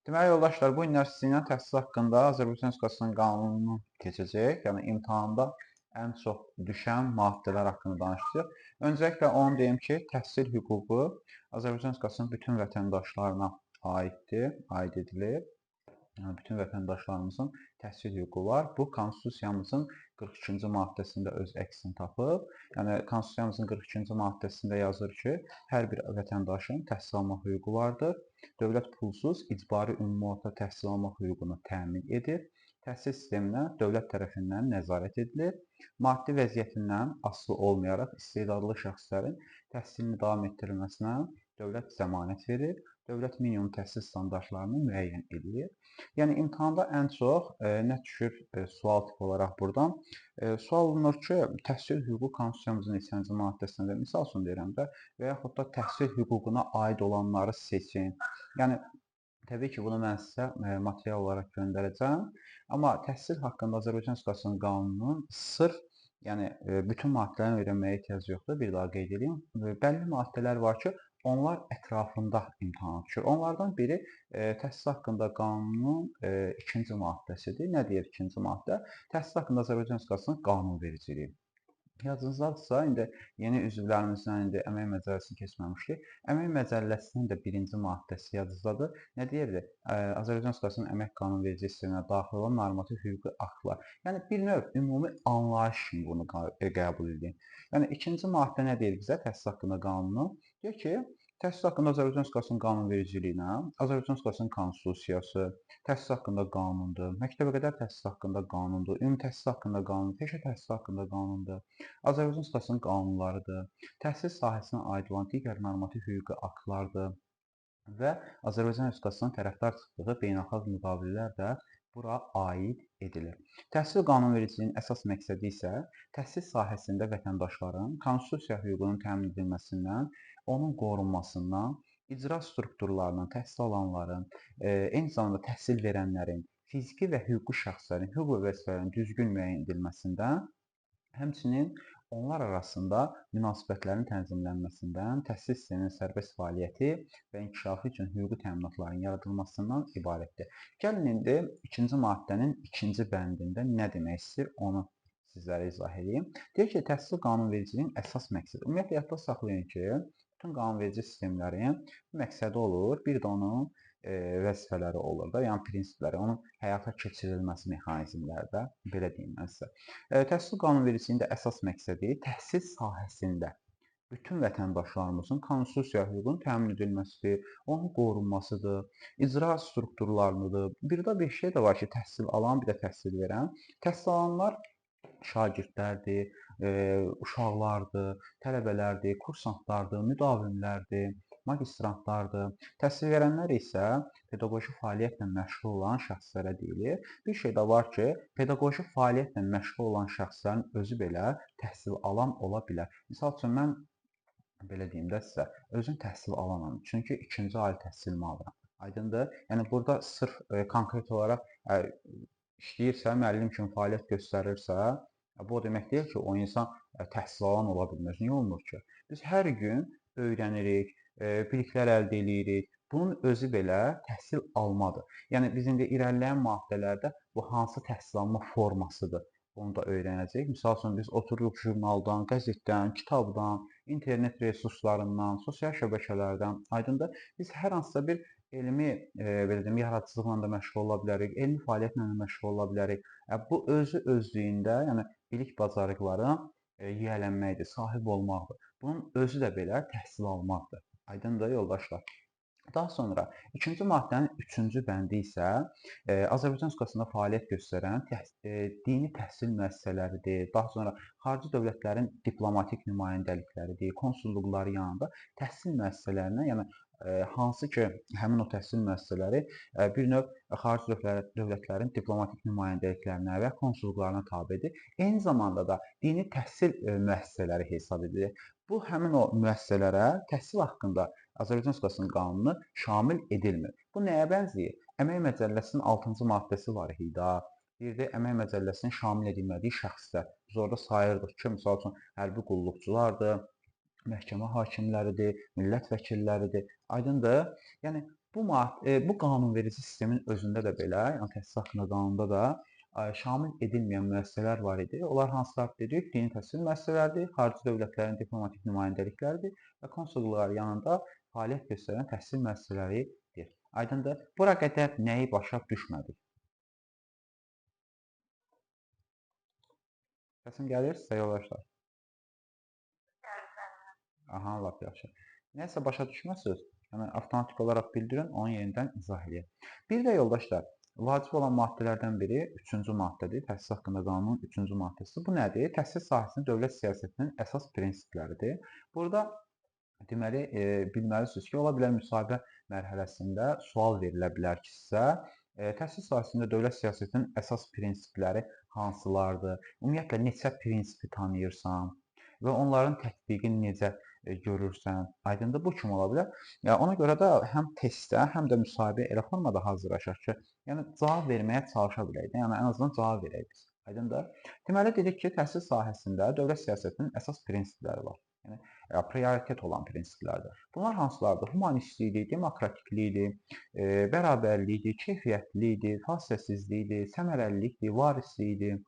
Deməli, yoldaşlar, bu günlər sizinlə təhsil haqqında Azərbaycan Respublikasının qanununu keçəcək. Yəni, imtahanda ən çox düşən maddələr haqqında danışacaq. Öncəliklə onu deyim ki, təhsil hüququ Azərbaycan Respublikasının bütün vətəndaşlarına aiddir, aid edilir. Yəni, bütün vətəndaşlarımızın təhsil hüququ var. Bu, Konstitusiyamızın 42-ci maddəsində öz əksini tapıb. Yəni, Konstitusiyamızın 42-ci maddəsində yazır ki, hər bir vətəndaşın təhsil almaq hüququ vardır. Dövlət pulsuz icbari ümumi orta təhsil almaq hüququnu təmin edir. Təhsil sisteminə dövlət tərəfindən nəzarət edilir. Maddi vəziyyətindən asılı olmayaraq istedadlı şəxslərin təhsilini davam etdirilməsinə dövlət zəmanət verir. Dövlət minimum təhsil standartlarını müəyyən edir. Yəni, imtahanda ən çox nə düşür sual tipi olaraq buradan? Sual olunur ki, təhsil hüququ Konstitusiyamızın neçənci maddəsində, misal üçün deyirəm də, və yaxud da təhsil hüququna aid olanları seçin. Yəni, təbii ki, bunu mən sizə material olaraq göndərəcəm. Amma təhsil haqqında Azərbaycan Respublikasının qanununun sırf, yəni, bütün maddələrini öyrənməyə ehtiyac yoxdur, bir daha qeyd edeyim. Bəlli maddələr var ki, onlar ətrafında imtahana düşür. Onlardan biri təhsil haqqında qanunun ikinci maddəsidir. Nə deyir ikinci maddə? Təhsil haqqında Azərbaycan Respublikasının qanunvericiliyi. Yadınızdadırsa, indi yeni üzvlərimizdən indi Əmək Məcəlləsini keçməmişdik. Əmək Məcəlləsinin də birinci maddəsi yadınızdadır. Nə deyirdi? Azərbaycan Respublikasının əmək qanunverici sisteminə daxil olan normativ hüquqi aktlar. Yəni, bir növ ümumi anlayış kimi bunu qəbul edin. Yəni, ikinci maddə nə deyir bizə təhsil haqqında qanunu? Deyir ki, təhsil haqqında Azərbaycan Respublikasının qanunvericiliyinə, Azərbaycan Respublikasının konstitusiyası, təhsil haqqında qanundur, məktəbə qədər təhsil haqqında qanundur, ümumi təhsil haqqında qanundur, peşə təhsili haqqında qanundur, Azərbaycan Respublikasının qanunlarıdır, təhsil sahəsinə aid olan digər normativ hüquqi aktlardır və Azərbaycan Respublikasının tərəfdar çıxdığı beynəlxalq müqavilələr də bura aid edilir. Təhsil qanunvericiliyinin əsas məqsədi isə təhsil sahəsində vətəndaşların konstitusiya hüququnun təmin edilməsindən, onun qorunmasından, icra strukturlarının, təhsil alanların, eyni zamanda təhsil verənlərin, fiziki və hüquqi şəxslərin hüquq və vəzifələrinin düzgün müəyyən edilməsindən, həmçinin onlar arasında münasibətlərin tənzimlənməsindən, təhsil sisteminin sərbəst fəaliyyəti və inkişafı üçün hüquqi təminatların yaradılmasından ibarətdir. Gəlin indi ikinci maddənin ikinci bəndində nə demək istəyir, onu sizlərə izah edeyim. Deyir ki, təhsil qanunvericiliyinin əsas məqsədi. Ümumiyyətlə, yadda saxlayın ki, bütün qanunverici sistemlərin məqsədi olur, bir də onun vəzifələri olur da, yəni prinsipləri, onun həyata keçirilməsi mexanizmləri də, belə deyim mən sizə. Təhsil qanunvericiliyinin də əsas məqsədi təhsil sahəsində bütün vətəndaşlarımızın konstitusiya hüququnun təmin edilməsidir, onun qorunmasıdır, icra strukturlarıdır. Bir də bir şey də var ki, təhsil alan, bir də təhsil verən. Təhsil alanlar şagirdlərdir, uşaqlardır, tələbələrdir, kursantlardır, müdavimlərdir, magistrantlardır. Təhsil verənlər isə pedaqoji fəaliyyətlə məşğul olan şəxslərə deyilir. Bir şey də var ki, pedaqoji fəaliyyətlə məşğul olan şəxslərin özü belə təhsil alan ola bilər. Misal üçün, mən belə deyim də sizə, özüm təhsil alanam, çünki ikinci ali təhsilimi alıram. Aydındır? Yəni, burada sırf konkret olaraq işləyirsə, müəllim kimi fəaliyyət göstərirsə, bu o demək deyil ki, o insan təhsil alan ola bilməz. Niyə olmur ki? Biz hər gün öyrənirik, biliklər əldə edirik. Bunun özü belə təhsil almadır. Yəni, biz indi irəliləyən maddələrdə bu hansı təhsil alma formasıdır, onu da öyrənəcəyik. Misal üçün, biz otururuq jurnaldan, qəzetdən, kitabdan, internet resurslarından, sosial şəbəkələrdən. Aydındır, biz hər hansısa bir elmi, belə deyim, yaradıcılıqla da məşğul ola bilərik, elmi fəaliyyətlə də məşğul ola bilərik. Bu özü özlüyündə, yəni bilik bacarıqları yiyələnməkdir, sahib olmaqdır. Bunun özü də belə təhsil almaqdır. Aydındır, yoldaşlar. Daha sonra ikinci maddənin üçüncü bəndi isə Azərbaycan Respublikasında fəaliyyət göstərən dini təhsil müəssisələridir, daha sonra xarici dövlətlərin diplomatik nümayəndəlikləridir, konsulluqları yanında təhsil müəssisələrinə, yəni hansı ki, həmin o təhsil müəssisələri bir növ xarici dövlətlərin diplomatik nümayəndəliklərinə və konsulluqlarına tabedir. Eyni zamanda da dini təhsil müəssisələri hesab edilir. Bu, həmin o müəssisələrə təhsil haqqında Azərbaycan Respublikasının qanunu şamil edilmir. Bu nəyə bənzəyir? Əmək Məcəlləsinin 6-cı maddəsi var idi. Deyirdi, Əmək Məcəlləsinin şamil edilmədiyi şəxslər. Biz orada sayırdıq ki, misal üçün, hərbi qulluqçulardır, məhkəmə hakimləridir, millət vəkilləridir. Aydındır? Yəni, Bu qanunverici sistemin özündə də belə, yəni təhsil haqqında qanunda da şamil edilməyən müəssisələr var idi. Onlar hansılar dedik? Dini təhsil müəssisələridir, xarici dövlətlərin diplomatik nümayəndəlikləridir və konsulluqlar yanında fəaliyyət göstərən təhsil müəssisələridir. Aydındır? Bura qədər nəyi başa düşmədik? Səsim gəlir sizə yoldaşlar? Aha, lap yaxşı. Nəsə başa düşməsiniz, yəni avtomatik olaraq bildirin, onu yenidən izah eləyək. Bir də yoldaşlar, vacib olan maddələrdən biri 3-cü maddədir. Təhsil haqqında qanunun 3-cü maddəsi. Bu nədir? Təhsil sahəsinin dövlət siyasətinin əsas prinsipləridir. Burada deməli, bilməlisiniz ki, ola bilər müsahibə mərhələsində sual verilə bilər ki, sizə təhsil sahəsində dövlət siyasətinin əsas prinsipləri hansılardır? Ümumiyyətlə, neçə prinsipi tanıyırsan və onların tətbiqini necə görürsən? Aydındır, bu kim ola bilər? Yəni, ona görə də həm testdə, həm də müsahibə elə formada hazırlaşaq ki, yəni cavab verməyə çalışa bilək də, yəni ən azından cavab verək biz. Aydındır? Deməli, dedik ki, təhsil sahəsində dövlət siyasətinin əsas prinsipləri var. Yəni, prioritet olan prinsiplərdir. Bunlar hansılardır? Humanistlikdir, demokratiklikdir, bərabərlikdir, keyfiyyətlilikdir, fasiləsizlikdir, səmərəlilikdir, varislikdir,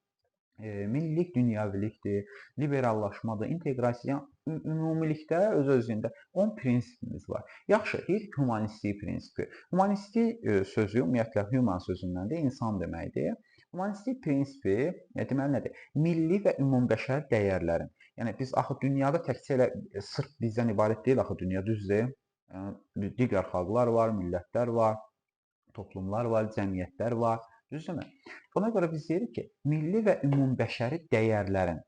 millilik, dünyavilikdir, liberallaşmadır, inteqrasiya, yəni ümumilikdə öz-özlüyündə 10 prinsipimiz var. Yaxşı, deyirik humanistlik prinsipi. Humanistlik sözü ümumiyyətlə human sözündəndir, insan deməkdir. Humanistlik prinsipi deməli nədir? Milli və ümumbəşəri dəyərlərin. Yəni biz axı dünyada təkcə elə sırf bizdən ibarət deyil axı dünya, düzdür? Yəni, digər xalqlar var, millətlər var, toplumlar var, cəmiyyətlər var. Düzdürmü? Ona görə biz deyirik ki, milli və ümumbəşəri dəyərlərin,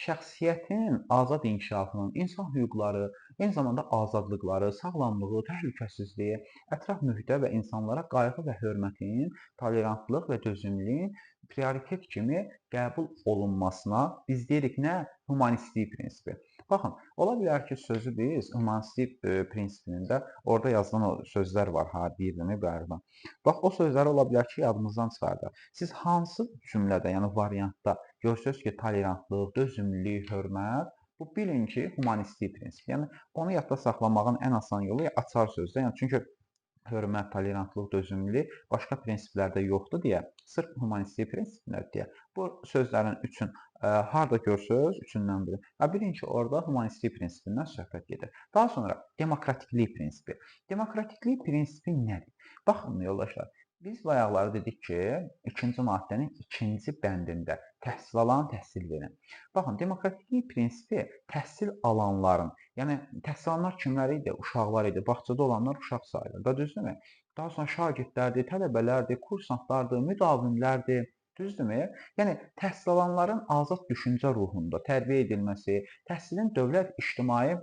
şəxsiyyətin azad inkişafının, insan hüquqları, eyni zamanda azadlıqları, sağlamlığı, təhlükəsizliyi, ətraf mühitə və insanlara qayğı və hörmətin, tolerantlıq və dözümlüyün prioritet kimi qəbul olunmasına biz deyirik nə? Humanistlik prinsipi. Baxın, ola bilər ki, sözü biz humanistlik prinsipinin də orada yazılan o sözlər var, ha, deyirdim, bayaqdan. Bax, o sözləri ola bilər ki, yadımızdan çıxardaq. Siz hansı cümlədə, yəni variantda görsünüz ki, tolerantlıq, dözümlülük, hörmət, bu bilin ki, humanistlik prinsip. Yəni, onu yadda saxlamağın ən asan yolu açar sözdür. Yəni, çünki hörmət, tolerantlıq, dözümlülük başqa prinsiplərdə yoxdur deyə, sırf humanistlik prinsiplər deyə. Bu sözlərin üçün harda görsünüz, üçündən biri. Bilin ki, orada humanistlik prinsipindən söhbət gedir. Daha sonra demokratiklik prinsipi. Demokratiklik prinsipi nədir? Baxın, yoldaşlar, biz bayaqları dedik ki, 2-ci maddənin 2-ci bəndində təhsil alan, təhsil verən. Baxın, demokratiklik prinsipi təhsil alanların, yəni təhsil alanlar kimlər idi? Uşaqlar idi, bağçada olanlar uşaq sayılır da, düzdürmü? Daha sonra şagirdlərdir, tələbələrdir, kursantlardır, müdavimlərdir, düzdürmü? Yəni, təhsil alanların azad düşüncə ruhunda tərbiyə edilməsi, təhsilin dövlət ictimai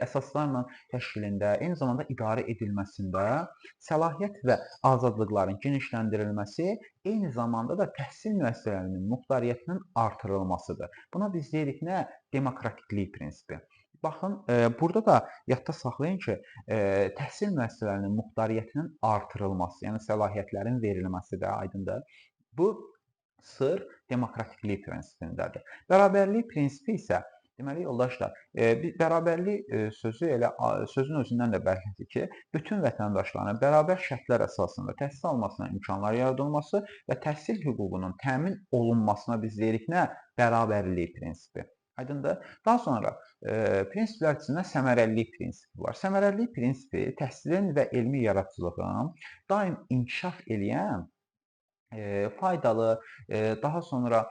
əsaslarla təşkilində, eyni zamanda idarə edilməsində səlahiyyət və azadlıqların genişləndirilməsi, eyni zamanda da təhsil müəssisələrinin muxtariyyətinin artırılmasıdır. Buna biz deyirik nə? Demokratiklik prinsipi. Baxın, burada da yadda saxlayın ki, təhsil müəssisələrinin muxtariyyətinin artırılması, yəni səlahiyyətlərin verilməsi də aydındır. Bu sır demokratiklik prinsipindədir. Bərabərlik prinsipi isə deməli, yoldaşlar, bərabərlik sözü elə sözün özündən də bəllidir ki, bütün vətəndaşların bərabər şərtlər əsasında təhsil almasına imkanlar yaradılması və təhsil hüququnun təmin olunmasına biz deyirik nə? Bərabərlik prinsipi. Aydındır? Daha sonra prinsiplər içində səmərəlilik prinsipi var. Səmərəlilik prinsipi təhsilin və elmi yaradıcılığın daim inkişaf eləyən faydalı, daha sonra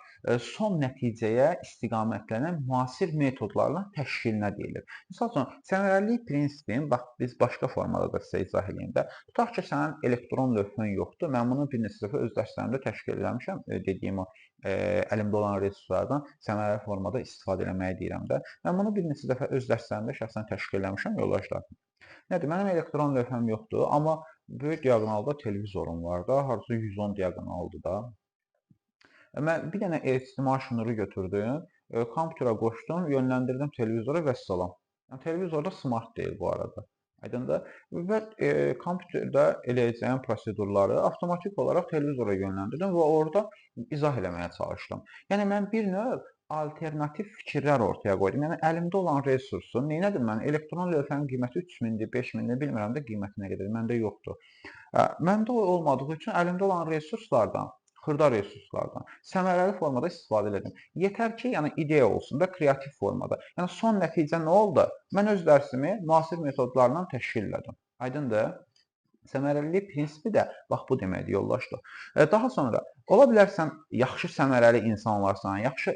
son nəticəyə istiqamətlənən müasir metodlarla təşkilinə deyilir. Misal üçün, səmərəlilik prinsipini, bax, biz başqa formada da sizə izah eləyim də. Tutaq ki, sənin elektron lövhən yoxdur. Mən bunu bir neçə dəfə öz dərslərimdə təşkil eləmişəm, dediyim o əlimdə olan resurslardan səmərəli formada istifadə eləməyi deyirəm də. Mən bunu bir neçə dəfə öz dərslərimdə şəxsən təşkil eləmişəm, yoldaşlar. Nədir? Mənim elektron lövhəm yoxdur, amma böyük diaqonalda televizorum var da, hardasa 110 diaqonaldır da. Mən bir dənə ictimai şnuru götürdüm, kompüterə qoşdum, yönləndirdim televizora və vəssalam. Yəni, televizorda smart deyil bu arada. Aydındır? Və kompüterdə eləyəcəyim prosedurları avtomatik olaraq televizora yönləndirdim və orada izah eləməyə çalışdım. Yəni mən bir növ alternativ fikirlər ortaya qoydum. Yəni əlimdə olan resursu, neynədim mən? Elektron lövhənin qiyməti 3000-dir, 5000-dir, bilmirəm də qiyməti nə qədər, məndə yoxdur. Məndə o olmadığı üçün əlimdə olan resurslardan, xırda resurslardan səmərəli formada istifadə elədim. Yetər ki, yəni ideya olsun da kreativ formada. Yəni son nəticə nə oldu? Mən öz dərsimi müasir metodlarla təşkil elədim. Aydındır? Səmərəlilik prinsipi də bax bu deməkdir, yoldaşlar. Daha sonra ola bilər sən yaxşı səmərəli insanlarsan, yaxşı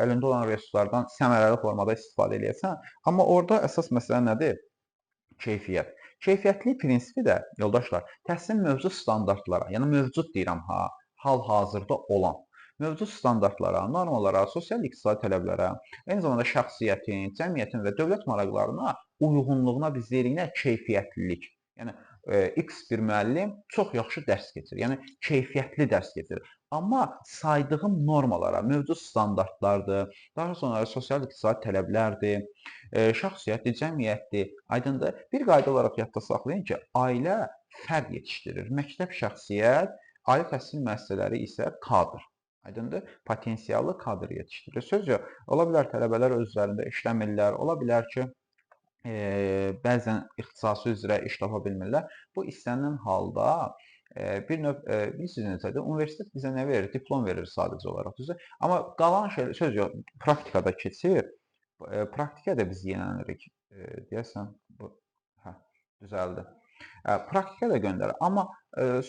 əlində olan resurslardan səmərəli formada istifadə eləyəsən, amma orada əsas məsələ nədir? Keyfiyyət. Keyfiyyətli prinsipi də yoldaşlar, təhsilin mövcud standartlara, yəni mövcud deyirəm ha, hal-hazırda olan mövcud standartlara, normalara, sosial-iqtisadi tələblərə, eyni zamanda şəxsiyyətin, cəmiyyətin və dövlət maraqlarına uyğunluğuna biz deyirik nə? Keyfiyyətlilik. Yəni X bir müəllim çox yaxşı dərs keçirir, yəni keyfiyyətli dərs keçirir. Amma saydığım normalara, mövcud standartlardır, daha sonra sosial-iqtisadi tələblərdir, şəxsiyyətdir, cəmiyyətdir, aydındır. Bir qayda olaraq yadda saxlayın ki, ailə fərd yetişdirir, məktəb şəxsiyyət, ali təhsil müəssisələri isə kadr. Aydındır? Potensiallı kadr yetişdirir. Söz yox, ola bilər tələbələr öz üzərində işləmirlər, ola bilər ki, bəzən ixtisası üzrə iş tapa bilmirlər. Bu istənilən halda bir növ, bilirsiniz necədir? Universitet bizə nə verir? Diplom verir sadəcə olaraq, düzdür? Amma qalan şey, söz yox, praktikada keçir. Praktikada biz yenilənirik. Deyəsən, bu, hə, düzəldi. Praktika da göndərir. Amma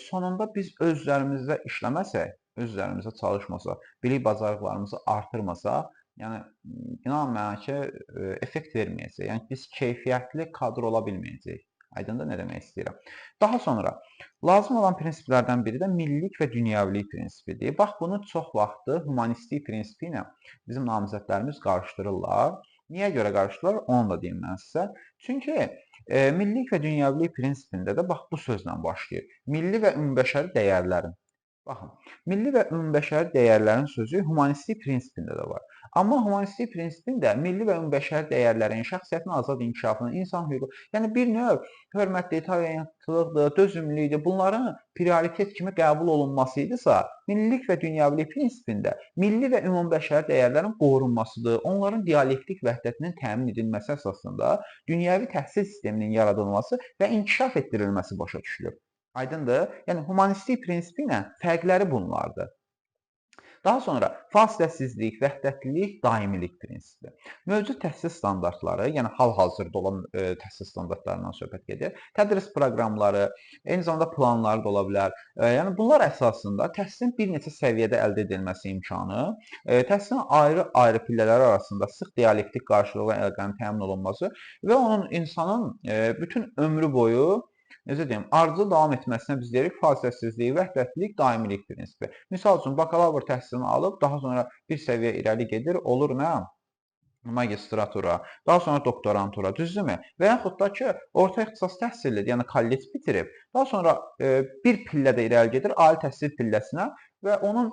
sonunda biz öz üzərimizdə işləməsək, öz üzərimizdə çalışmasaq, bilik bacarıqlarımızı artırmasaq, yəni inan mənə ki, effekt verməyəcək. Yəni biz keyfiyyətli kadr ola bilməyəcəyik. Aydındır nə demək istəyirəm. Daha sonra lazım olan prinsiplərdən biri də millilik və dünyəvilik prinsipidir. Bax bunu çox vaxtı humanistlik prinsipi ilə bizim namizədlərimiz qarışdırırlar. Niyə görə qarışdırırlar? Onu da deyim mən sizə. Çünki millilik və dünyəvilik prinsipində də bax bu sözlə başlayır. Milli və ümumbəşəri dəyərlərin. Baxın, milli və ümumbəşəri dəyərlərin sözü humanistlik prinsipində də var. Amma humanistlik prinsipində milli və ümumbəşəri dəyərlərin, şəxsiyyətin azad inkişafının, insan hüququ, yəni bir növ hörmətli, tolerantlıqdır, dözümlülükdür, bunların prioritet kimi qəbul olunması idisə, millilik və dünyəvilik prinsipində milli və ümumbəşəri dəyərlərin qorunmasıdır, onların dialektik vəhdətinin təmin edilməsi əsasında dünyəvi təhsil sisteminin yaradılması və inkişaf etdirilməsi başa düşülür. Aydındır? Yəni humanistlik prinsipi ilə fərqləri bunlardır. Daha sonra fasiləsizlik, vəhdətlilik, daimilik prinsipi. Mövcud təhsil standartları, yəni hal-hazırda olan təhsil standartlarından söhbət gedir. Tədris proqramları, eyni zamanda planları da ola bilər. Yəni bunlar əsasında təhsilin bir neçə səviyyədə əldə edilməsi imkanı, təhsilin ayrı-ayrı pillələri arasında sıx dialektik qarşılıqlı əlaqənin təmin olunması və onun insanın bütün ömrü boyu necə deyim, ardıcıl davam etməsinə biz deyirik fasiləsizlik, vəhdətlilik, daimilik prinsipi. Misal üçün, bakalavr təhsilini alıb, daha sonra bir səviyyə irəli gedir, olur nə? Magistratura, daha sonra doktorantura, düzdürmü? Və yaxud da ki, orta ixtisas təhsillidir, yəni kollec bitirib, daha sonra bir pillə də irəli gedir, ali təhsil pilləsinə və onun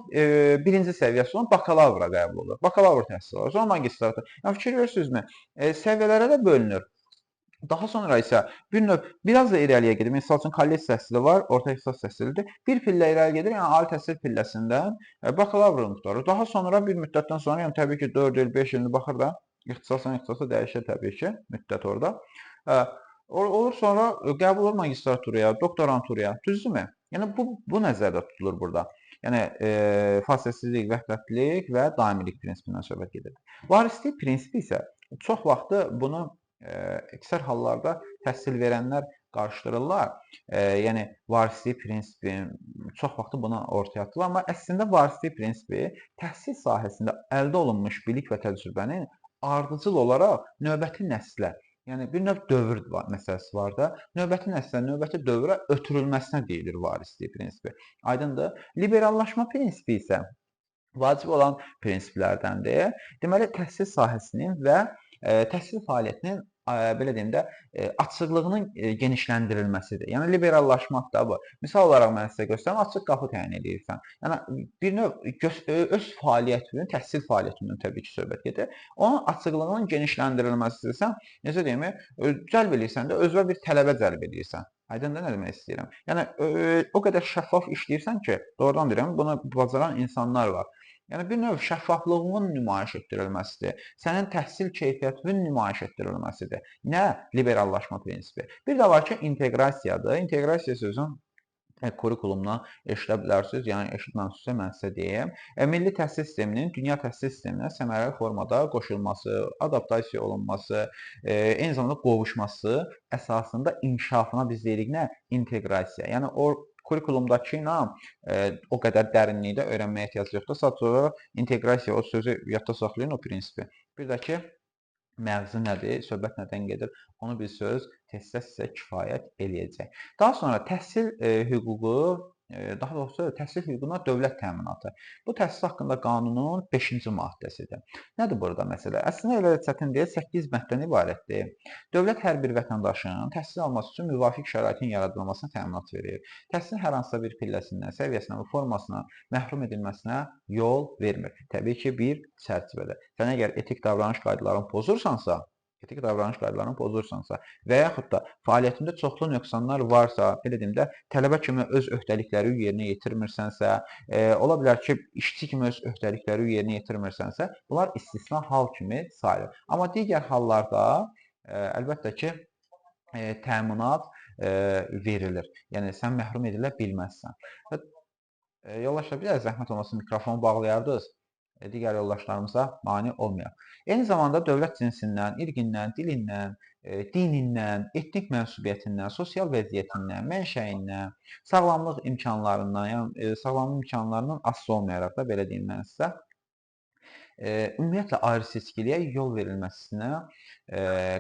birinci səviyyəsi olan bakalavra qəbul olur. Bakalavr təhsili alır, sonra magistratura. Yəni, fikir verirsinizmi? Səviyyələrə də bölünür. Daha sonra isə bir növ biraz da irəliyə gedir. Misal üçün, kollec təhsili var, orta ixtisas təhsilidir. Bir pillə irəli gedir, yəni ali təhsil pilləsindən bakalavrını qurtarır. Daha sonra bir müddətdən sonra, yəni təbii ki, 4 il, 5 ilini baxır da, ixtisasdan ixtisasa dəyişir təbii ki, müddət orada. Olur sonra qəbul olur magistraturaya, doktoranturaya, düzdürmü? Yəni bu nəzərdə tutulur burada. Yəni fasiləsizlik, vəhdətlilik və daimilik prinsipindən söhbət gedir. Varislik prinsipi isə çox vaxtı bunu əksər hallarda təhsil verənlər qarışdırırlar. Yəni varislik prinsipi çox vaxtı bunu ortaya atırlar, amma əslində varislik prinsipi təhsil sahəsində əldə olunmuş bilik və təcrübənin ardıcıl olaraq növbəti nəslə, yəni bir növ dövr məsələsi var da, növbəti nəslə, növbəti dövrə ötürülməsinə deyilir varislik prinsipi. Aydındır? Liberallaşma prinsipi isə vacib olan prinsiplərdəndir. Deməli, təhsil sahəsinin və təhsil fəaliyyətinin belə deyim də, açıqlığının genişləndirilməsidir. Yəni liberallaşmaq da bu. Misal olaraq mən sizə göstərim, açıq qapı təyin edirsən. Yəni bir növ öz fəaliyyətinin, təhsil fəaliyyətindən təbii ki, söhbət gedir. Onun açıqlığının genişləndirilməsidir. Sən necə deyim, cəlb eləyirsən də, özünə bir tələbə cəlb eləyirsən. Aydın da nə demək istəyirəm? Yəni o qədər şəffaf işləyirsən ki, doğrudan deyirəm, bunu bacaran insanlar var. Yəni bir növ şəffaflığının nümayiş etdirilməsidir. Sənin təhsil keyfiyyətinin nümayiş etdirilməsidir. Nə liberallaşma prinsipi. Bir də var ki, inteqrasiyadır. İnteqrasiya sözün kurikulumdan eşidə bilərsiniz. Yəni eşitməmişsinizsə mən sizə deyim. Milli təhsil sisteminin dünya təhsil sisteminə səmərəli formada qoşulması, adaptasiya olunması, eyni zamanda qovuşması əsasında inkişafına biz deyirik nə? İnteqrasiya. Yəni o kurikulumdakı ilə o qədər dərinlikdə öyrənməyə ehtiyac yoxdur. Sadəcə olaraq inteqrasiya o sözü yadda saxlayın o prinsipi. Bir də ki, məğzi nədir, söhbət nədən gedir, onu bir söz testdə sizə kifayət eləyəcək. Daha sonra təhsil hüququ, daha doğrusu təhsil hüququna dövlət təminatı. Bu təhsil haqqında qanunun 5-ci maddəsidir. Nədir burada məsələ? Əslində elə çətin deyil, 8 bənddən ibarətdir. Dövlət hər bir vətəndaşın təhsil alması üçün müvafiq şəraitin yaradılmasına təminat verir. Təhsilin hər hansısa bir pilləsindən, səviyyəsindən və formasına məhrum edilməsinə yol vermir. Təbii ki, bir çərçivədə. Sən əgər etik davranış qaydalarını pozursansa, və yaxud da fəaliyyətində çoxlu nöqsanlar varsa, belə deyim də, tələbə kimi öz öhdəlikləri yerinə yetirmirsənsə, ola bilər ki, işçi kimi öz öhdəlikləri yerinə yetirmirsənsə, bunlar istisna hal kimi sayılır. Amma digər hallarda əlbəttə ki, təminat verilir. Yəni, sən məhrum edilə bilməzsən. Yoldaşlar, bir də zəhmət olmasın, mikrofonu bağlayardınız. Digər yoldaşlarımıza mane olmayaq. Eyni zamanda dövlət cinsindən, irqindən, dilindən, dinindən, etnik mənsubiyyətindən, sosial vəziyyətindən, mənşəyindən, sağlamlıq imkanlarından, yəni sağlamlıq imkanlarından asılı olmayaraq da, belə deyim mən sizə, ümumiyyətlə ayrı seçkiliyə yol verilməsinə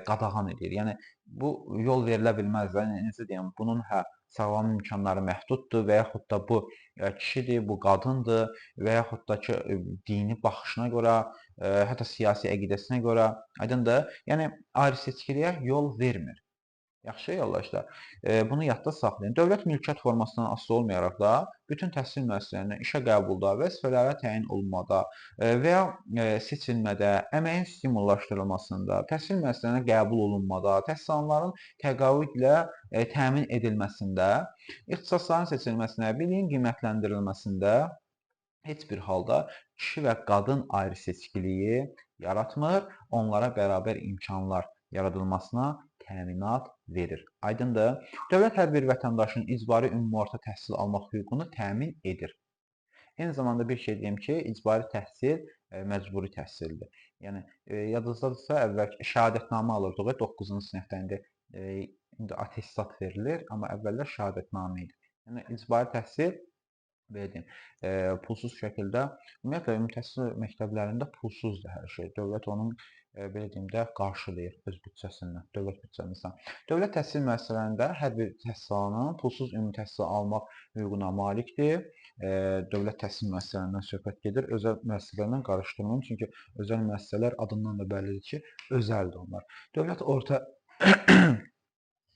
qadağan edir. Yəni bu yol verilə bilməz. Yəni necə deyim, bunun hə sağlamlıq imkanları məhduddur və yaxud da bu kişidir, bu qadındır və yaxud da ki, dini baxışına görə, hətta siyasi əqidəsinə görə, aydındır? Yəni ayrı seçkiliyə yol vermir. Yaxşı yoldaşlar, bunu yadda saxlayın. Dövlət mülkiyyət formasından asılı olmayaraq da bütün təhsil müəssisələrinə işə qəbulda, vəzifələrə təyin olunmada və ya seçilmədə, əməyin stimullaşdırılmasında, təhsil müəssisələrinə qəbul olunmada, təhsilanların təqaüdlə təmin edilməsində, ixtisasların seçilməsinə, biliyin qiymətləndirilməsində heç bir halda kişi və qadın ayrı seçkiliyi yaratmır, onlara bərabər imkanlar yaradılmasına təminat verir. Aydındır? Dövlət hər bir vətəndaşın icbari ümumi orta təhsil almaq hüququnu təmin edir. Eyni zamanda bir şey deyim ki, icbari təhsil məcburi təhsildir. Yəni, yadınızdadırsa, əvvəl şəhadətnamə alırdıq, 9-cu sinifdə indi atestat verilir, amma əvvəllər şəhadətnamə idi. Yəni, icbari təhsil, belə deyim, pulsuz şəkildə, ümumiyyətlə, ümumi təhsil məktəblərində pulsuzdur hər şey. Dövlət onun, belə deyim də, qarşılayır öz büdcəsindən, dövlət büdcəsindən. Dövlət təhsil müəssisələrində hər bir təhsilanın pulsuz ümumi təhsil almaq hüququna malikdir. Dövlət təhsil müəssisələrindən söhbət gedir. Özəl müəssisələrlə qarışdırmayın, çünki özəl müəssisələr adından da bəllidir ki, özəldir onlar. Dövlət orta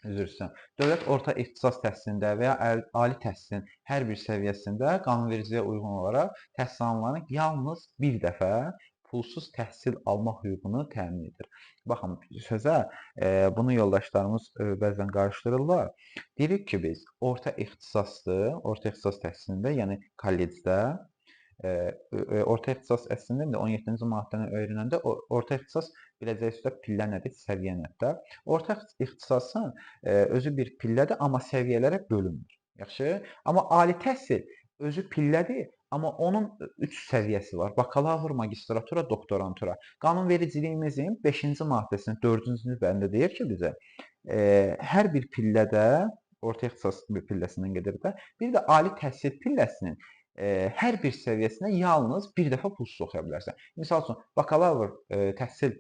Üzr istəyirəm. Dövlət orta ixtisas təhsilində və ya ali təhsilin hər bir səviyyəsində qanunvericiliyə uyğun olaraq təhsilanların yalnız bir dəfə pulsuz təhsil almaq hüququnu təmin edir. Baxın, sözə bunu yoldaşlarımız bəzən qarışdırırlar. Deyirik ki, biz orta ixtisasdır, orta ixtisas təhsilində, yəni kollecdə, orta ixtisas əslində indi 17-ci maddəni öyrənəndə orta ixtisas biləcəksiniz də pillə nədir, səviyyə nədir. Orta ixtisasın özü bir pillədir, amma səviyyələrə bölünmür. Yaxşı? Amma ali təhsil özü pillədir, amma onun 3 səviyyəsi var. Bakalavr, magistratura, doktorantura. Qanunvericiliyimizin 5-ci maddəsinin 4-cü bəndində deyir ki, bizə hər bir pillədə, orta ixtisas pilləsindən gedir də, bir də ali təhsil pilləsinin hər bir səviyyəsinə yalnız bir dəfə pulsuz oxuya bilərsən. Misal üçün, bakalavr təhsil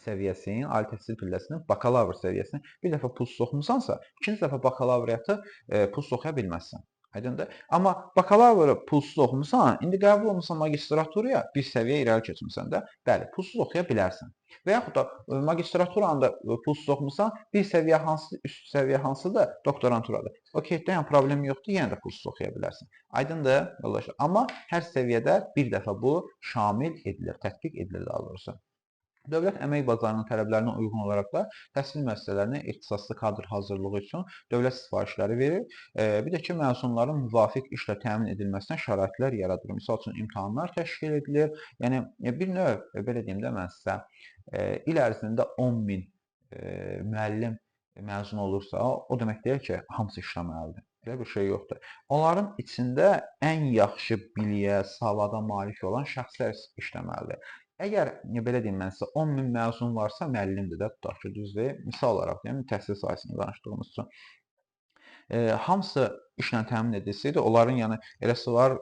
səviyyəsinin, ali təhsil pilləsinin bakalavr səviyyəsini bir dəfə pulsuz oxumusansa, ikinci dəfə bakalavriyyatı pulsuz oxuya bilməzsən. Aydındır? Amma bakalavr pulsuz oxumusan, indi qəbul olmusan magistraturaya, bir səviyyə irəli keçmisən də, bəli, pulsuz oxuya bilərsən. Və yaxud da magistraturanı da pulsuz oxumusan, bir səviyyə hansı, üst səviyyə hansıdır? Doktoranturadır. Okey, də, yəni problem yoxdur, yenə də pulsuz oxuya bilərsən. Aydındır, yoldaşlar? Amma hər səviyyədə bir dəfə bu şamil edilir, tətbiq edilir daha doğrusu. Dövlət əmək bazarının tələblərinə uyğun olaraq da təhsil müəssisələrinə ixtisaslı kadr hazırlığı üçün dövlət sifarişləri verir. Bir də ki, məzunların müvafiq işlə təmin edilməsinə şəraitlər yaradır. Misal üçün, imtahanlar təşkil edilir. Yəni, bir növ, belə deyim də mən sizə, il ərzində 10.000 müəllim məzun olursa, o demək deyil ki, hamısı işləməlidir. Elə bir şey yoxdur. Onların içində ən yaxşı biliyə, savada malik olan şəxslər işləməlidir. Əgər, belə deyim mən sizə, 10.000 məzun varsa, müəllimdir də, tutaq ki, düzdür. Misal olaraq deyim, təhsil sahəsində danışdığımız üçün. Hamısı işlə təmin edilsəydi, onların, yəni, eləsi var,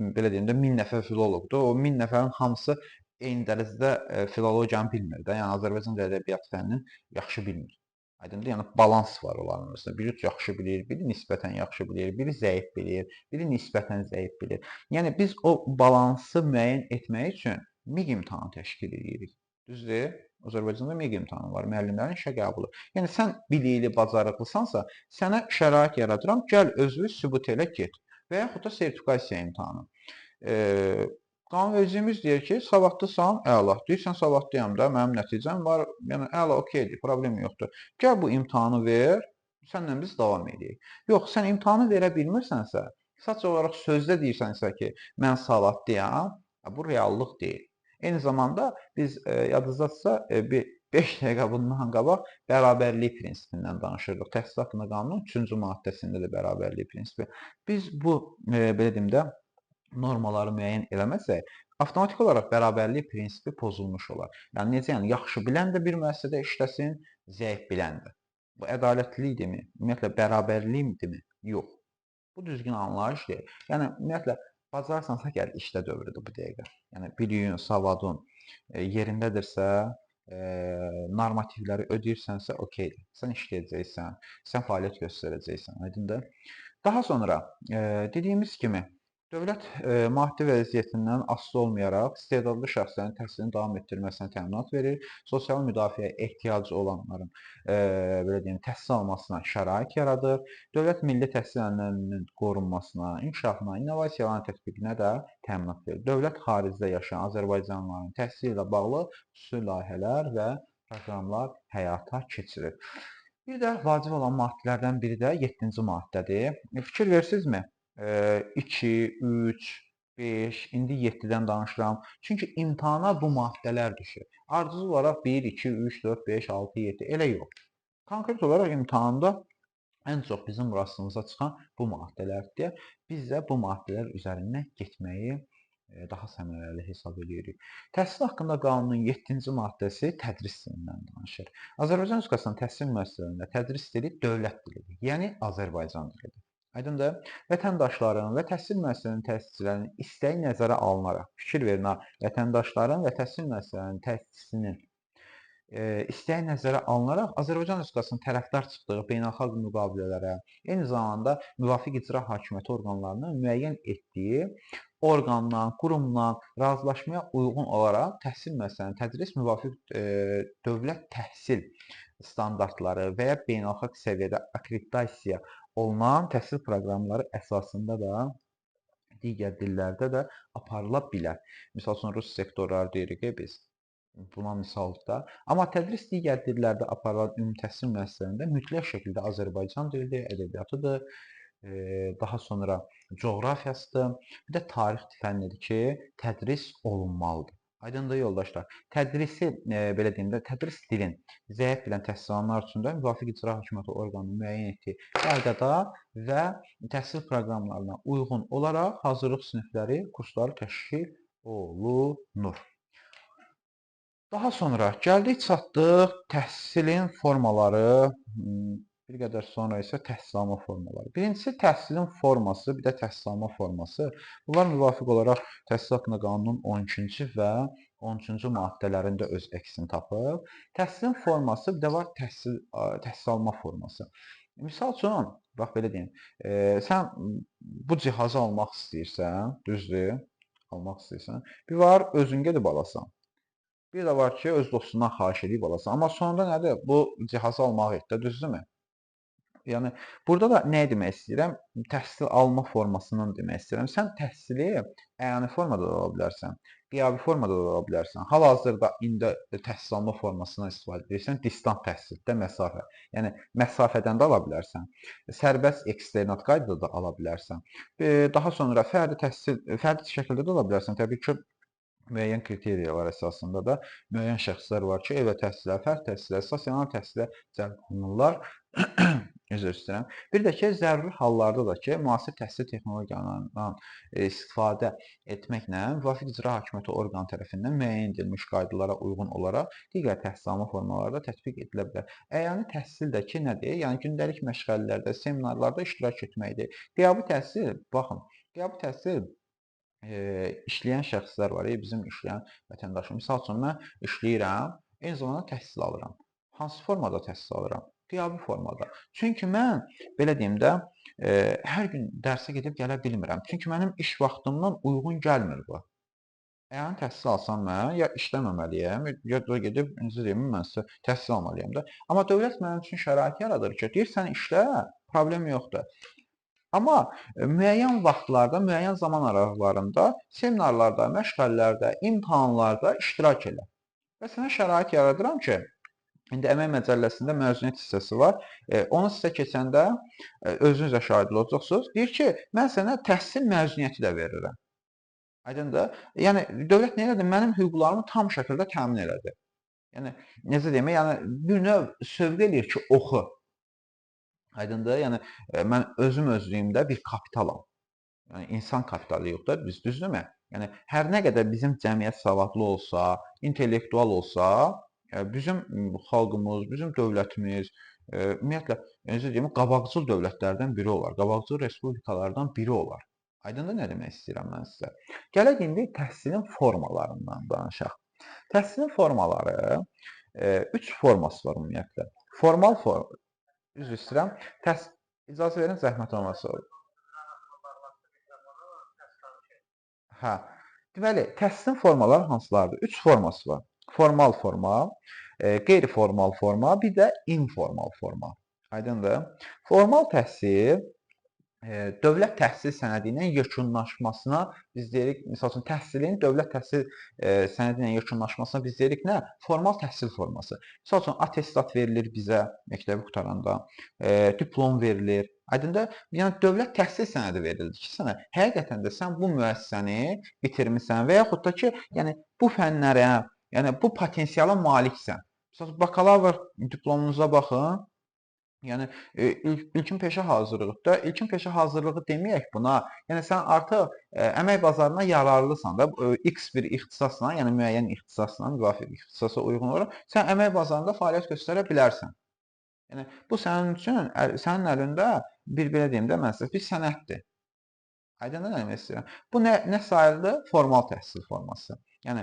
belə deyim də, 1000 nəfər filoloqdur. O 1000 nəfərin hamısı eyni dərəcədə filologiyanı bilmir də, yəni Azərbaycan dil ədəbiyyat fənnini yaxşı bilmir. Aydındır? Yəni, balans var onların arasında. Biri yaxşı bilir, biri nisbətən yaxşı bilir, biri zəif bilir, biri nisbətən zəif bilir. Yəni, biz o balansı müəyyən etmək üçün MİQ imtahanı təşkil edirik. Düzdür? Azərbaycanda MİQ imtahanı var, müəllimlərin işə qəbulu. Yəni, sən bilikli, bacarıqlısansa, sənə şərait yaradıram, gəl özünü sübut elə, get. Və yaxud da sertifikasiya imtahanı. Qanunvericiliyimiz deyir ki, savadlısan, əla. Deyirsən, savadlıyam da, mənim nəticəm var, yəni əla, okeydir, problem yoxdur. Gəl bu imtahanı ver, sənlə biz davam edək. Yox, sən imtahanı verə bilmirsənsə, sadəcə olaraq sözdə deyirsənsə ki, mən savadlıyam, bu reallıq deyil. Eyni zamanda biz yadınızdadırsa bir 5 dəqiqə bundan qabaq bərabərlik prinsipindən danışırdıq. Təhsil haqqında qanunun 3-cü maddəsində də bərabərlik prinsipi. Biz bu, belə deyim də, normaları müəyyən eləməsək, avtomatik olaraq bərabərlik prinsipi pozulmuş olar. Yəni, necə? Yəni, yaxşı bilən də bir müəssisədə işləsin, zəif bilən də. Bu ədalətlilikdirmi? Ümumiyyətlə, bərabərlikdirmi? Yox. Bu düzgün anlayış deyil. Yəni, ümumiyyətlə, bacarsansa gəl işlə dövrüdür bu dəqiqə. Yəni, biliyin, savadın yerindədirsə, normativləri ödəyirsənsə, okeydir. Sən işləyəcəksən, sən fəaliyyət göstərəcəksən, aydındır. Daha sonra, dediyimiz kimi, dövlət maddi vəziyyətindən asılı olmayaraq istedadlı şəxslərin təhsilini davam etdirməsinə təminat verir, sosial müdafiəyə ehtiyacı olanların belə deyim, təhsil almasına şərait yaradır, dövlət milli təhsil ənənələrinin qorunmasına, inkişafına, innovasiyaların tətbiqinə də təminat verir. Dövlət xaricdə yaşayan Azərbaycanlıların təhsili ilə bağlı xüsusi layihələr və proqramlar həyata keçirir. Bir də vacib olan maddələrdən biri də 7-ci maddədir. Fikir verirsinizmi? 2, 3, 5, indi 7-dən danışıram. Çünki imtahana bu maddələr düşür. Ardıcıl olaraq 1, 2, 3, 4, 5, 6, 7 elə yox. Konkret olaraq imtahanda ən çox bizim rastımıza çıxan bu maddələrdir deyə biz də bu maddələr üzərindən getməyi daha səmərəli hesab edirik. Təhsil haqqında qanunun 7-ci maddəsi tədris dilindən danışır. Azərbaycan Respublikasının təhsil müəssisələrində tədris dili dövlət dilidir, yəni Azərbaycan dilidir. Aydındır? Vətəndaşların və təhsil müəssisələrinin təsisçilərinin istəyi nəzərə alınaraq, fikir verin ha, vətəndaşların və təhsil müəssisələrinin təsisçisinin istəyi nəzərə alınaraq Azərbaycan Respublikasının tərəfdar çıxdığı beynəlxalq müqavilələrə, eyni zamanda müvafiq icra hakimiyyəti orqanlarının müəyyən etdiyi orqandan, qurumdan razılaşmaya uyğun olaraq təhsil müəssisələrinin tədris müvafiq dövlət təhsil standartları və ya beynəlxalq səviyyədə akkreditasiya olunan təhsil proqramları əsasında da digər dillərdə də aparıla bilər. Misal üçün, rus sektorları deyirik biz, buna misaldır da. Amma tədris digər dillərdə aparılan ümumi təhsil müəssisələrində mütləq şəkildə Azərbaycan dilidir, ədəbiyyatıdır, daha sonra coğrafiyasıdır, bir də tarix fənnidir ki, tədris olunmalıdır. Aydındır yoldaşlar. Tədrisi, belə deyim də, tədris dilin zəif bilən təhsil alanlar üçün də müvafiq icra hakimiyyəti orqanının müəyyən etdiyi qaydada və təhsil proqramlarına uyğun olaraq hazırlıq sinifləri, kursları təşkil olunur. Daha sonra gəldik, çatdıq təhsilin formaları, bir qədər sonra isə təhsil alma formaları. Birincisi təhsilin forması, bir də təhsil alma forması. Bunlar müvafiq olaraq Təhsil haqqında qanunun 12-ci və 13-cü maddələrində öz əksini tapıb. Təhsilin forması, bir də var təhsil alma forması. Misal üçün, Bax belə deyim. Sən bu cihazı almaq istəyirsən, düzdür? Almaq istəyirsən. Bir var özün gedib alasan. Bir də var ki, öz dostundan xahiş edib alasan. Amma sonunda nədir? Bu cihazı almaq etdi, düzdürmü? Yəni burada da nə demək istəyirəm? Təhsil alma formasından demək istəyirəm. Sən təhsili əyani formada da ala bilərsən, qiyabi formada da ala bilərsən. Hal-hazırda indi təhsil alma formasından istifadə edirsən, distant təhsildə məsafə. Yəni məsafədən də ala bilərsən. Sərbəst eksternat qaydada da ala bilərsən. Daha sonra fərdi təhsil, fərdi şəkildə də ala bilərsən. Təbii ki, müəyyən kriteriyalar əsasında da müəyyən şəxslər var ki, evə təhsilə, fərd təhsilə, stasionar təhsilə cəlb olunurlar. Üzr istəyirəm. Bir də ki, zəruri hallarda da ki, müasir təhsil texnologiyalarından istifadə etməklə müvafiq icra hakimiyyəti orqanı tərəfindən müəyyən edilmiş qaydalara uyğun olaraq digər təhsil alma formaları da tətbiq edilə bilər. Əyani təhsil də ki, nədir? Yəni gündəlik məşğələlərdə, seminarlarda iştirak etməkdir. Qiyabi təhsil, baxın, qiyabi təhsil işləyən şəxslər var, bizim işləyən vətəndaşım. Misal üçün, mən işləyirəm, eyni zamanda təhsil alıram. Hansı formada təhsil alıram? Qiyabi formada. Çünki mən, belə deyim də, hər gün dərsə gedib gələ bilmirəm. Çünki mənim iş vaxtımdan uyğun gəlmir bu. Əyani təhsil alsam mən, ya işləməməliyəm, ya da gedib, necə deyim, mən sizə təhsil almalıyam da. Amma dövlət mənim üçün şərait yaradır ki, deyir, sən işlə, problem yoxdur. Amma müəyyən vaxtlarda, müəyyən zaman aralıqlarında seminarlarda, məşğələlərdə, imtahanlarda iştirak elə. Və sənə şərait yaradıram ki, indi Əmək Məcəlləsində məzuniyyət hissəsi var. Onu sizə keçəndə özünüz də şahid olacaqsınız. Deyir ki, mən sənə təhsil məzuniyyəti də verirəm. Aydındır? Yəni, dövlət nə elədi? Mənim hüquqlarımı tam şəkildə təmin elədi. Yəni, necə deyim, yəni, bir növ sövq eləyir ki, oxu. Aydındır? Yəni, mən özüm özlüyümdə bir kapitalam. Yəni, insan kapitalı yox da, biz düzdürmü? Yəni, hər nə qədər bizim cəmiyyət savadlı olsa, intellektual olsa, bizim xalqımız, bizim dövlətimiz, ümumiyyətlə, necə deyim, qabaqcıl dövlətlərdən biri olar, qabaqcıl respublikalardan biri olar. Aydındır nə demək istəyirəm mən sizə? Gələk indi təhsilin formalarından danışaq. Təhsilin formaları, 3 forması var ümumiyyətlə. Formal forma, üzr istəyirəm, icazə verin, zəhmət olmasa. Hə, deməli, təhsilin formaları hansılardır? 3 forması var. Formal forma, qeyri-formal forma, bir də informal forma. Aydındır? Formal təhsil, dövlət təhsil sənədi ilə yekunlaşmasına biz deyirik, misal üçün, təhsilin dövlət təhsil sənədi ilə yekunlaşmasına biz deyirik nə? Formal təhsil forması. Misal üçün, atestat verilir bizə məktəbi qurtaranda, diplom verilir. Aydındır? Yəni, dövlət təhsil sənədi verildi ki, sənə həqiqətən də sən bu müəssisəni bitirmisən və yaxud da ki, yəni, bu fənlərə, yəni, bu potensiala maliksən. Misal üçün, bakalavr diplomunuza baxın. Yəni, ilkin peşə hazırlığıdır. İlkin peşə hazırlığı deməyək buna. Yəni, sən artıq əmək bazarına yararlısan da, X bir ixtisasla, yəni müəyyən ixtisasla, müvafiq ixtisasa uyğun olaraq, sən əmək bazarında fəaliyyət göstərə bilərsən. Yəni, bu sənin üçün, sənin əlində bir, belə deyim də, mən sizə, bir sənəddir. Aydın nə demək istəyirəm? Bu nə sayılır? Formal təhsil forması. Yəni,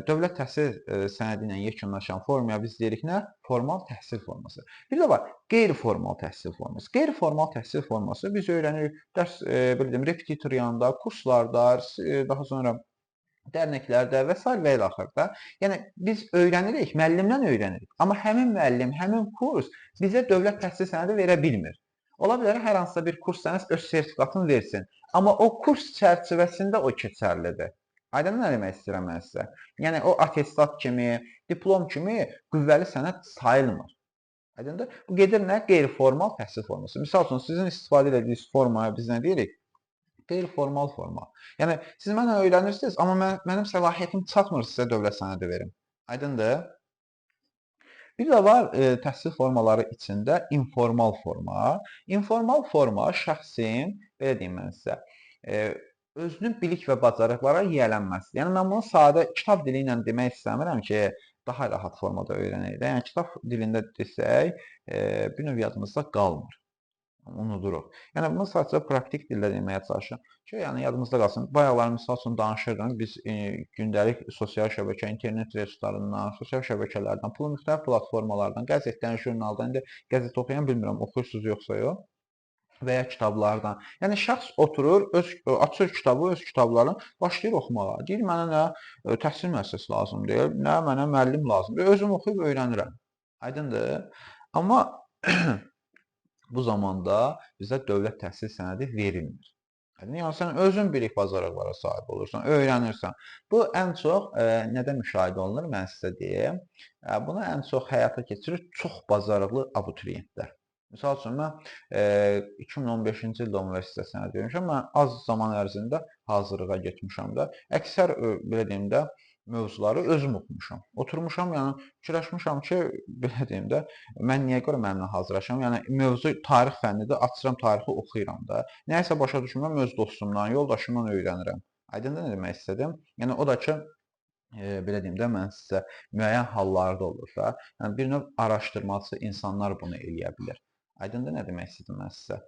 dövlət təhsil sənədi ilə yekunlaşan formaya biz deyirik nə? Formal təhsil forması. Bir də var, qeyri-formal təhsil forması. Qeyri-formal təhsil forması biz öyrənirik dərs, belə deyim, repetitor yanında, kurslarda, daha sonra dərnəklərdə və sair və ilaxırda. Yəni, biz öyrənirik, müəllimdən öyrənirik. Amma həmin müəllim, həmin kurs bizə dövlət təhsil sənədi verə bilmir. Ola bilər, hər hansısa bir kurs sənə öz sertifikatını versin. Amma o kurs çərçivəsində o keçərlidir. Aydın nə demək istəyirəm mən sizə? Yəni, o atestat kimi, diplom kimi qüvvəli sənəd sayılmır. Aydındır? Bu gedir nə? Qeyri-formal təhsil forması. Misal üçün, sizin istifadə etdiyiniz formaya biz nə deyirik? Qeyri-formal forma. Yəni, siz mənlə öyrənirsiniz, amma mənim səlahiyyətim çatmır sizə dövlət sənədi verim. Aydındır? Bir də var təhsil formaları içində informal forma. İnformal forma şəxsin, belə deyim mən sizə, özünün bilik və bacarıqlara yiyələnməsidir. Yəni, mən bunu sadə kitab dili ilə demək istəmirəm ki, daha rahat formada öyrənək də. Yəni, kitab dilində desək, bir növ yadımızda qalmır. Unuduruq. Yəni, bunu sadəcə praktik dildə deməyə çalışıram ki, yəni, yadımızda qalsın. Bayaqlar, misal üçün, danışırdım. Biz gündəlik sosial şəbəkə, internet resurslarından, sosial şəbəkələrdən, müxtəlif platformalardan, qəzetdən, jurnaldan, indi qəzet oxuyan bilmirəm, oxuyursunuz yoxsa yox. Və ya kitablardan. Yəni şəxs oturur, açır kitabı, öz kitablarını başlayır oxumağa. Deyir mənə nə təhsil müəssisəsi lazım deyil, nə mənə müəllim lazım deyil. Özüm oxuyub öyrənirəm. Aydındır? Amma bu zamanda bizə dövlət təhsil sənədi verilmir. Yəni sən özün bilik bacarıqlara sahib olursan, öyrənirsən. Bu ən çox nədə müşahidə olunur, mən sizə deyim. Bunu ən çox həyata keçirir çox bacarıqlı abituriyentlər. Misal üçün, mən 2015-ci ildə universitetə sənəd vermişəm. Mən az zaman ərzində hazırlığa getmişəm də. Əksər, belə deyim də, mövzuları özüm oxumuşam. Oturmuşam, yəni fikirləşmişəm ki, belə deyim də, mən niyə görə mənimlə hazırlaşıram? Yəni mövzu tarix fənnidir, açıram tarixi oxuyuram da. Nəyisə başa düşmürəm, öz dostumdan, yoldaşımdan öyrənirəm. Aydındır nə demək istədim? Yəni o da ki, belə deyim də, mən sizə müəyyən hallarda olur da, yəni bir növ araşdırmaçı insanlar bunu eləyə bilər. Aydındır nə demək istədim mən sizə?